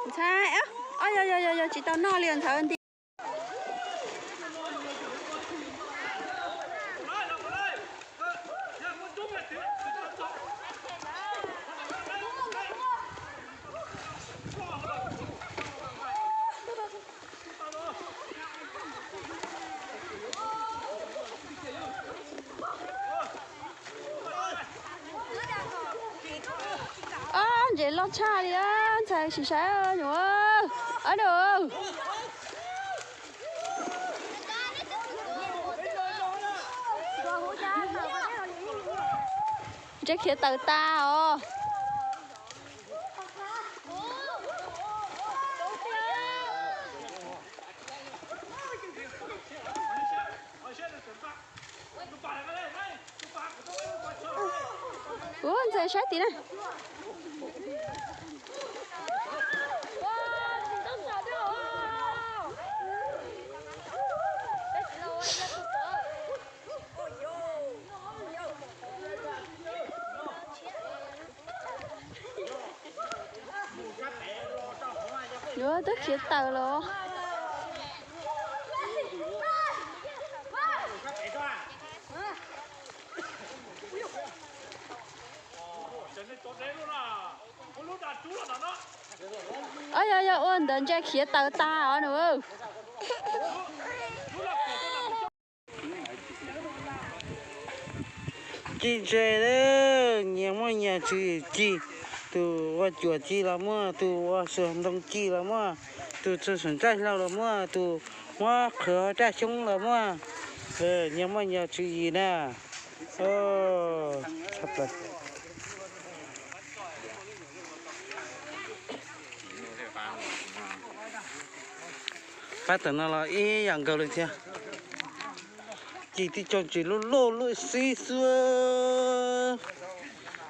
Ntxhais, yog yog yog yog tsis tau noj li ntxhais nti. Ob ntses loj tshaj li, ntxhais sim saib nyuam. Ob nus. Ntses khiav taws tas os. Ua ntxhais saib tim na. Yuav twb khiav taws los. Yog yog ua ntawd ntses khiav taws tas os nus. Ci ntses, nyias muaj nyias tswv yim ci. Tus ua cuam ci los muaj, tus ua xuas ntoo ci los muaj, tus txug saum ntsej hlau los muaj, tus muab qhwv raj xyoob los muaj. Nyias muaj nyias tswv yim na. Tshaj plaws. Pab tam no los ib yam nkaus li thiab. Ci tib co ntses luj luj luj xib xwb.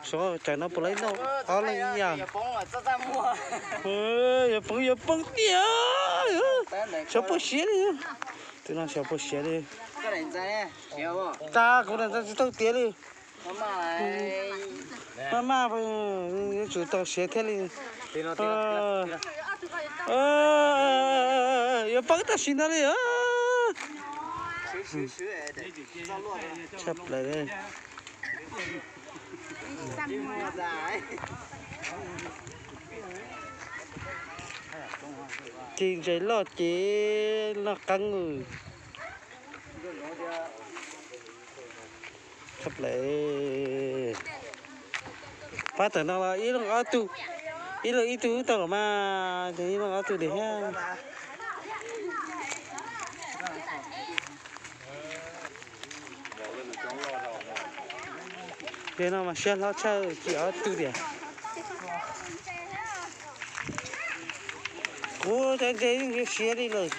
Sov tsam no puas laib noj ob leeg ib yam. Yuav poob yuav poob tiag. Xyov puas siav li. Tus no xyov puas siav li. Tag kuv daim ntxaws tsis tau tiav li. Maj maj, yuav tsum tau siav thiaj li. Yuav poob tam sim no li. Tshaj plaws. Ci ntses loj ces noj qeeb. Tshaj plaws. Pab tam no los ib leeg ob tug, ib leeg ib tug tau los mas, ces ib leeg ob tug li thiab. Ces no mas siab hlob tshaj ci ob tug tiag. Kuv cov ntses yeej siav siav li lawm.